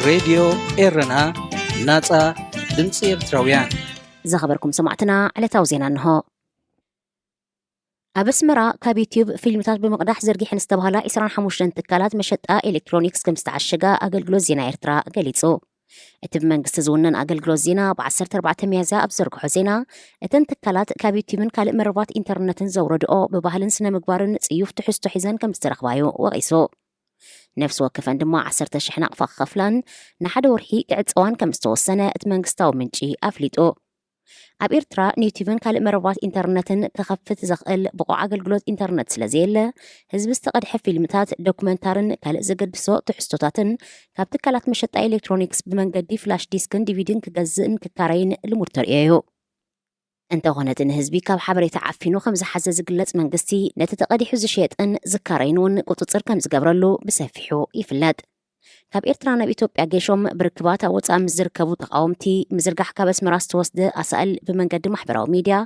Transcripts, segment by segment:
ሬድዮ ኤረና፣ ናጻ ድምጺ ኤርትራውያን። ዝኸበርኩም ሰማዕትና፣ ዕለታዊ ዜና እንሆ። ኣብ ኣስመራ ካብ ዩትዩብ ፊልምታት ብምቕዳሕ ዘርጊሐን ዝተባህላ ዕስራን ሓሙሽተን ትካላት መሸጣ ኤሌክትሮኒክስ ከም ዝተዓሸጋ ኣገልግሎት ዜና ኤርትራ ገሊጹ። እቲ ብመንግስቲ ዝውነን ኣገልግሎት ዜና ብ ዓሰርተ ኣርባዕተ ሚያዝያ ኣብ ዘርግሖ ዜና፣ እተን ትካላት ካብ ዩትዩብን ካልእ መርባት ኢንተርነትን ዘውረድኦ ብባህልን ስነ ምግባርን ጽዩፍ ትሕዝቶ ሒዘን ከም ዝተረኽባዩ ወቒሱ። ነፍሲ ወከፈን ድማ ዓሰርተ ሽሕ ናቕፋ ክኸፍላን ንሓደ ወርሒ ክዕጸዋን ከም ዝተወሰነ እቲ መንግስታዊ ምንጪ ኣፍሊጡ። ኣብ ኤርትራ ንዩትዩብን ካልእ መረባት ኢንተርነትን ክኸፍት ዘኽእል ብቑዕ ኣገልግሎት ኢንተርነት ስለ ዘየለ፣ ህዝቢ ዝተቐድሐ ፊልምታት፣ ዶኩመንታርን ካልእ ዘገድሶ ትሕዝቶታትን ካብ ትካላት መሸጣ ኤሌክትሮኒክስ ብመንገዲ ፍላሽ ዲስክን ዲቪዲን ክገዝእን ክካረይን ልሙድ ተርእዮ እዩ። እንተኾነ እቲ ንህዝቢ ካብ ሓበሬታ ዓፊኑ ከም ዝሓዘ ዝግለጽ መንግስቲ፣ ነቲ ተቐዲሑ ዝሸየጥን ዝካረይን እውን ቁጽጽር ከም ዝገብረሉ ብሰፊሑ ይፍለጥ። ካብ ኤርትራ ናብ ኢትዮጵያ ገሾም ብርክባት ኣብ ወጻኢ ምስ ዝርከቡ ተቓወምቲ፣ ምዝርጋሕ ካብ ኣስመራ ዝተወስደ ኣሳእል ብመንገዲ ማሕበራዊ ሚድያ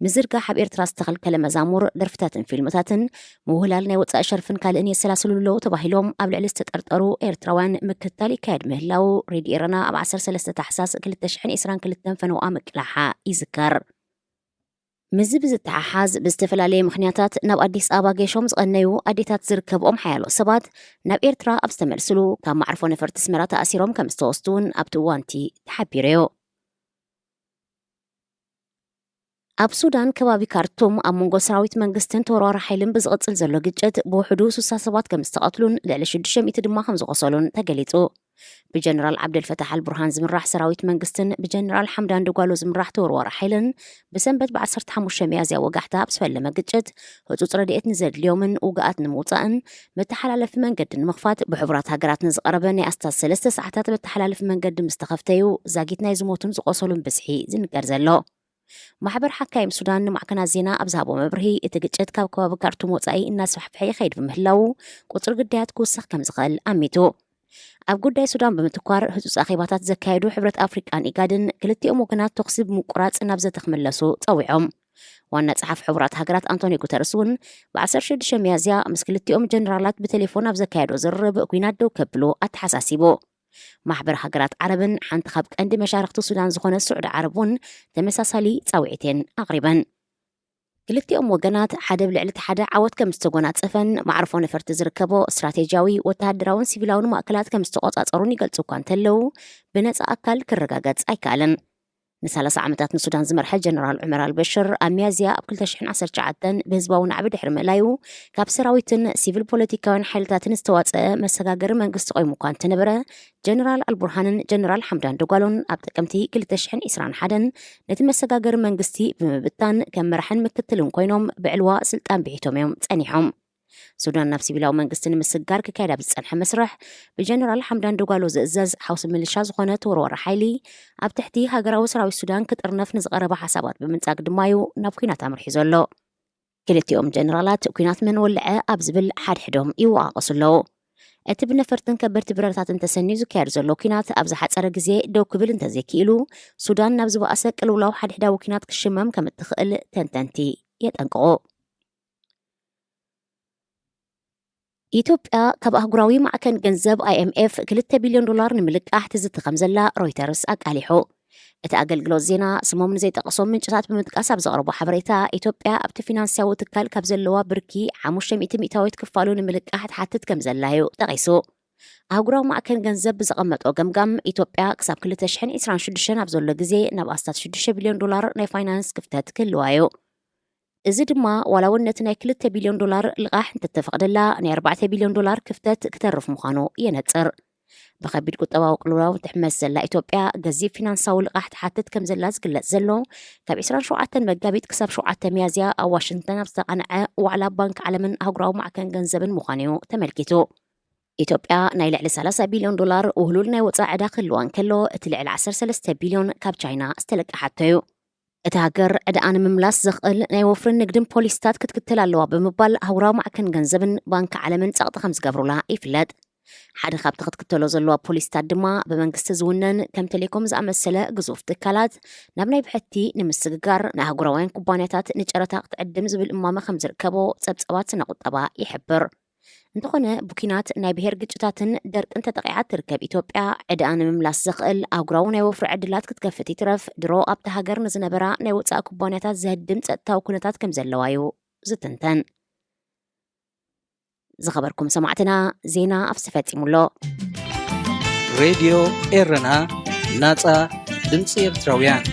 ምዝርጋሕ፣ ኣብ ኤርትራ ዝተኸልከለ መዛሙር፣ ደርፍታትን ፊልምታትን፣ ምውህላል ናይ ወጻኢ ሸርፍን ካልእን የሰላስሉ ኣለዉ ተባሂሎም ኣብ ልዕሊ ዝተጠርጠሩ ኤርትራውያን ምክትታል ይካየድ ምህላዉ ሬድዮ ኤረና ኣብ ዓሰርተ ሰለስተ ታሕሳስ ክልተ ሽሕን ዕስራን ክልተን ፈነውኣ ምቅላሓ ይዝከር። ምስዚ ብዝተሓሓዝ፣ ብዝተፈላለየ ምኽንያታት ናብ ኣዲስ ኣበባ ገይሾም ዝቐነዩ ኣዴታት ዝርከብኦም ሓያሎ ሰባት ናብ ኤርትራ ኣብ ዝተመልስሉ፣ ካብ መዕርፎ ነፈርቲ ኣስመራ ተኣሲሮም ከም ዝተወስዱ እውን ኣብቲ እዋንቲ ተሓቢሩ እዩ። ኣብ ሱዳን ከባቢ ካርቱም ኣብ መንጎ ሰራዊት መንግስትን ተወርዋሪ ሓይልን ብዝቕጽል ዘሎ ግጭት ብውሕዱ ስሳ ሰባት ከም ዝተቐትሉን ልዕሊ ሽዱሽተ ሚእቲ ድማ ከም ዝቖሰሉን ተገሊጹ። ብጀነራል ዓብደልፈታሕ ኣልቡርሃን ዝምራሕ ሰራዊት መንግስትን ብጀነራል ሓምዳን ደጓሎ ዝምራሕ ተወርዋሪ ሓይልን ብሰንበት ብ ዓሰርተ ሓሙሽተ ሚያዝያ ወጋሕታ ኣብ ዝፈለመ ግጭት ህጹጽ ረድኤት ንዘድልዮምን ውግኣት ንምውጻእን መተሓላለፊ መንገዲ ንምኽፋት ብሕቡራት ሃገራት ንዝቐረበ ናይ ኣስታት ሰለስተ ሰዓታት መተሓላለፊ መንገዲ ምስ ተኸፍተዩ ዛጊት ናይ ዝሞቱን ዝቖሰሉን ብዝሒ ዝንገር ዘሎ። ማሕበር ሓካይም ሱዳን ንማዕከናት ዜና ኣብ ዝሃቦ መብርሂ፣ እቲ ግጭት ካብ ከባቢ ካርቱም ወጻኢ እናስፋሕፍሐ ይኸይድ ብምህላዉ፣ ቁጽሪ ግዳያት ክውስኽ ከም ዝኽእል ኣሚቱ። ኣብ ጉዳይ ሱዳን ብምትኳር ህጹጽ ኣኼባታት ዘካየዱ ሕብረት ኣፍሪቃን ኢጋድን፣ ክልቲኦም ወገናት ተኹሲ ብምቁራጽ ናብ ዘተ ክምለሱ ጸዊዖም። ዋና ጸሓፊ ሕቡራት ሃገራት ኣንቶኒ ጉተርስ እውን ብ ዓሰርተ ሽዱሽተ ሚያዝያ ምስ ክልቲኦም ጀነራላት ብቴሌፎን ኣብ ዘካየዶ ዝርርብ፣ ኲናት ደው ከብሉ ኣተሓሳሲቡ። ማሕበር ሃገራት ዓረብን ሓንቲ ካብ ቀንዲ መሻርኽቲ ሱዳን ዝኾነት ስዑዲ ዓረብ እውን ተመሳሳሊ ጻውዒት እየን ኣቕሪበን። ክልቲኦም ወገናት ሓደ ብልዕሊ እቲ ሓደ ዓወት ከም ዝተጎናጸፈን መዕርፎ ነፈርቲ ዝርከቦ ስትራቴጂያዊ ወተሃደራውን ሲቪላውን ማእከላት ከም ዝተቆጻጸሩን ይገልጹ እኳ እንተለዉ፣ ብነጻ ኣካል ክረጋገጽ ኣይከኣለን። ንሰላሳ ዓመታት ንሱዳን ዝመርሐ ጀነራል ዑመር ኣልበሽር ኣብ ሚያዝያ ኣብ ክልተ ሽሕን ዓሰርተ ትሽዓተን ብህዝባዊ ናዕቢ ድሕሪ ምእላዩ፣ ካብ ሰራዊትን ሲቪል ፖለቲካውያን ሓይልታትን ዝተዋጸአ መሰጋገሪ መንግስቲ ቆይሙ እኳ እንተነበረ፣ ጀነራል ኣልቡርሃንን ጀነራል ሓምዳን ደጓሎን ኣብ ጥቅምቲ ክልተ ሽሕን ዕስራን ሓደን ነቲ መሰጋገሪ መንግስቲ ብምብታን ከም መራሕን ምክትልን ኮይኖም ብዕልዋ ስልጣን ብሒቶም እዮም ጸኒሖም። ሱዳን ናብ ሲቪላዊ መንግስቲ ንምስግጋር ክካየድ ኣብ ዝጸንሐ መስርሕ፣ ብጀነራል ሓምዳን ደጓሎ ዝእዘዝ ሓውሲ ምልሻ ዝኾነ ተወርዋሪ ሓይሊ ኣብ ትሕቲ ሃገራዊ ሰራዊት ሱዳን ክጥርነፍ ንዝቐረበ ሓሳባት ብምንጻግ ድማ እዩ ናብ ኲናት ኣምሪሑ ዘሎ። ክልቲኦም ጀነራላት ኲናት መን ወልዐ ኣብ ዝብል ሓድሕዶም ይወቃቀሱ ኣለዉ። እቲ ብነፈርትን ከበድቲ ብረታትን ተሰንዩ ዝካየድ ዘሎ ኲናት ኣብ ዝሓጸረ ግዜ ደው ክብል እንተዘይክኢሉ፣ ሱዳን ናብ ዝበኣሰ ቅልውላው ሓድሕዳዊ ኲናት ክሽመም ከም እትኽእል ተንተንቲ የጠንቅቑ። ኢትዮጵያ ካብ ኣህጉራዊ ማዕከን ገንዘብ ኣይ ኤም ኤፍ ክልተ ቢልዮን ዶላር ንምልቃሕ ትዝቲ ከም ዘላ ሮይተርስ ኣቃሊሑ። እቲ ኣገልግሎት ዜና ስሞም ንዘይጠቐሶም ምንጭታት ብምጥቃስ ኣብ ዘቕረቦ ሓበሬታ፣ ኢትዮጵያ ኣብቲ ፊናንስያዊ ትካል ካብ ዘለዋ ብርኪ ሓሙሽተ ሚእቲ ሚእታዊት ክፋሉ ንምልቃሕ ትሓትት ከም ዘላ እዩ ጠቒሱ። ኣህጉራዊ ማዕከን ገንዘብ ብዘቐመጦ ገምጋም፣ ኢትዮጵያ ክሳብ ክልተ ሽሕን ዕስራን ሽዱሽተን ኣብ ዘሎ ግዜ ናብ ኣስታት ሽዱሽተ ቢልዮን ዶላር ናይ ፋይናንስ ክፍተት ክህልዋ እዩ። እዚ ድማ ዋላ እውን ነቲ ናይ ክልተ ቢልዮን ዶላር ልቓሕ እንተተፈቕደላ፣ ናይ ኣርባዕተ ቢልዮን ዶላር ክፍተት ክተርፍ ምዃኑ የነጽር። ብኸቢድ ቁጠባዊ ቅልውላው ትሕመስ ዘላ ኢትዮጵያ፣ ገዚፍ ፊናንሳዊ ልቓሕ ትሓትት ከም ዘላ ዝግለጽ ዘሎ፣ ካብ ዕስራን ሸውዓተን መጋቢት ክሳብ ሸውዓተ ሚያዝያ ኣብ ዋሽንግተን ኣብ ዝተቓንዐ ዋዕላ ባንክ ዓለምን ኣህጉራዊ ማዕከን ገንዘብን ምዃኑ እዩ ተመልኪቱ። ኢትዮጵያ ናይ ልዕሊ ሰላሳ ቢልዮን ዶላር ውህሉል ናይ ወጻኢ ዕዳ ክህልዋ እንከሎ፣ እቲ ልዕሊ ዓሰርተ ሰለስተ ቢልዮን ካብ ቻይና ዝተለቀሓቶ እዩ። እታ ሃገር ዕዳኣ ንምምላስ ዘኽእል ናይ ወፍርን ንግድን ፖሊሲታት ክትክተል ኣለዋ ብምባል ኣህጉራዊ ማዕከን ገንዘብን ባንኪ ዓለምን ጸቕጢ ከም ዝገብሩላ ይፍለጥ። ሓደ ካብቲ ክትክተሎ ዘለዋ ፖሊሲታት ድማ ብመንግስቲ ዝውነን ከም ቴሌኮም ዝኣመሰለ ግዙፍ ትካላት ናብ ናይ ብሕቲ ንምስግጋር ንኣህጉራውያን ኩባንያታት ንጨረታ ክትዕድም ዝብል እማመ ከም ዝርከቦ ጸብጻባት ስነ ቁጠባ ይሕብር። እንተኾነ፣ ብኲናት፣ ናይ ብሄር ግጭታትን ደርቅን ተጠቒዓ እትርከብ ኢትዮጵያ፣ ዕዳኣ ንምምላስ ዘኽእል ኣህጉራዊ ናይ ወፍሪ ዕድላት ክትከፍት ይትረፍ፣ ድሮ ኣብታ ሃገር ንዝነበራ ናይ ወጻኢ ኩባንያታት ዘህድም ጸጥታዊ ኩነታት ከም ዘለዋ እዩ ዝትንተን። ዝኸበርኩም ሰማዕትና፣ ዜና ኣብዚ ፈጺሙ ኣሎ። ሬድዮ ኤረና፣ ናጻ ድምጺ ኤርትራውያን።